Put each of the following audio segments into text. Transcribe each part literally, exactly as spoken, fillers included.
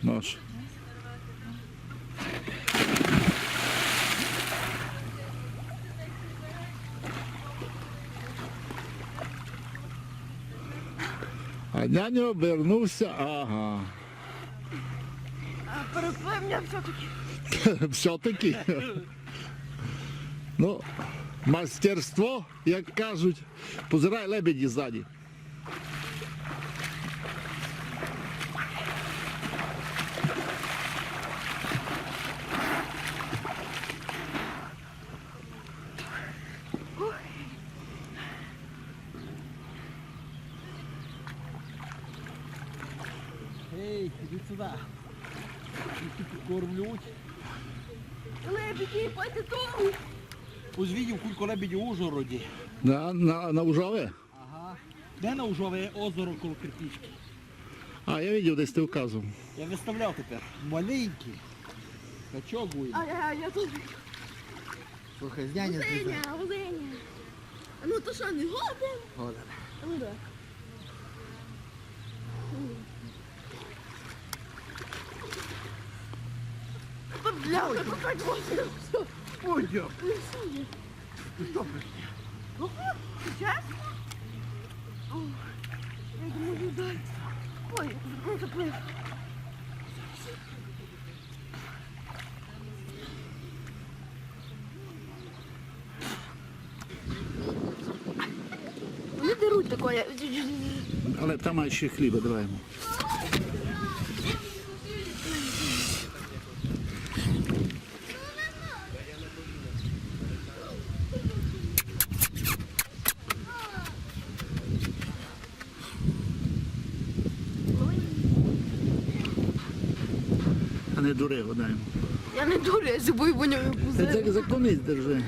Нож. А няньо обернувся, ага. А переплив мене все-таки. Все-таки. Ну, мастерство, як кажуть. Позирай, лебеді ззаді. Ей, іди сюди. Їх тут кормлять. Лебеді, пойте там. Ось видів, кулько лебедів у Ужгороді. На, на, на Ужові? Ага. Де на Ужові озеро коло Кирпички? А, я видів, десь ти вказував. Я виставляв тепер. Маленький. Качок гуляє. А я, я тут. Слухай, зняни. Гуденя, гуденя. А ну то що, не годен? Годен. А ну давай. Та бля, ой, опять возьмем. Ой, дякую. Ну, що є? Ти що, прийшла? Ну, чесно? О, я думаю, дай. Ой, ну, заплив. Вони деруть такое. Але там має ще хліба, давай йому. А не дури, гадаємо. Я не дурю, я зубою по ньому кусаю. Це за конець держи.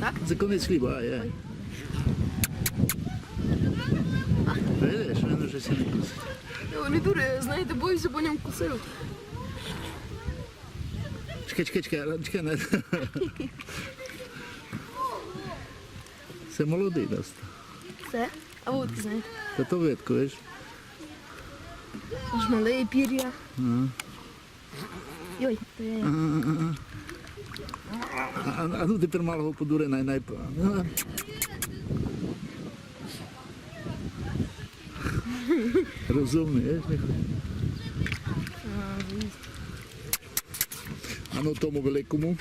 Так? За конець хліба, ай, ай. Видиш, він уже ся не кусить. Я не дурю, я, знаєте, боюся по ньому кусаю. Чекай, чекай, чекай, чекай, не. Се молодый доста. Се? А от, знаєш. Та то видко, видиш? Аж мале піря. Ага. Йой, то я. Ага, ага, ага. А, а ну тепер малого подури, най, най. Ага. Розумный, видиш, Михайло? А, звісно. А ну тому великому.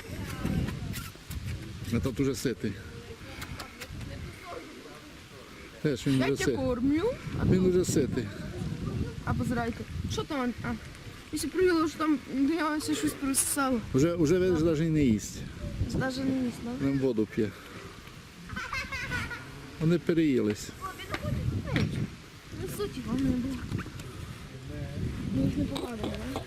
А тот уже ситый. Теж він уже ситый. Я тя кормлю, а він уже ситый. А позирайте. Што там? А, я ся привіло, што там до нього ся штось присосало. Уже, уже видиш, даже й не їсть. Даже не їсть, да? Він воду пє. Вони переїлись. Нічого. Не суті, головне було. Ми їх не погладили, да?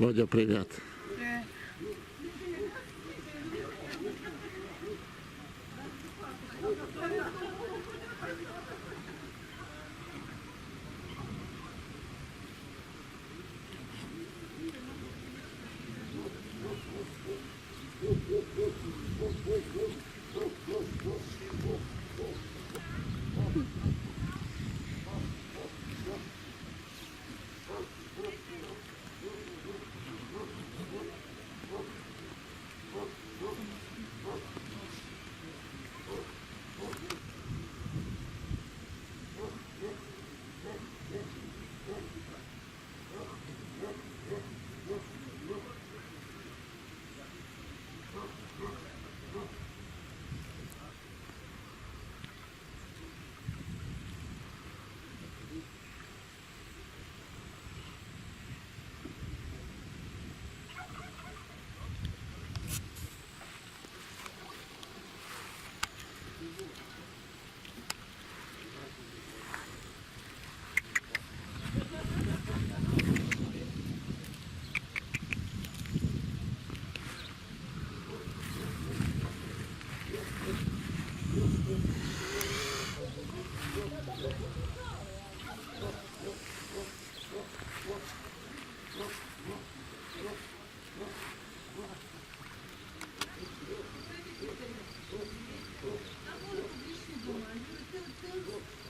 Водя, привіт.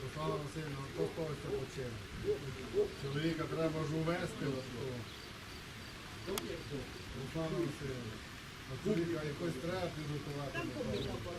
Руслана Василівна, хто з того ще починає? Чоловіка треба ж увести, от того. Руслана Василівна, а чоловіка якось треба підготувати до того.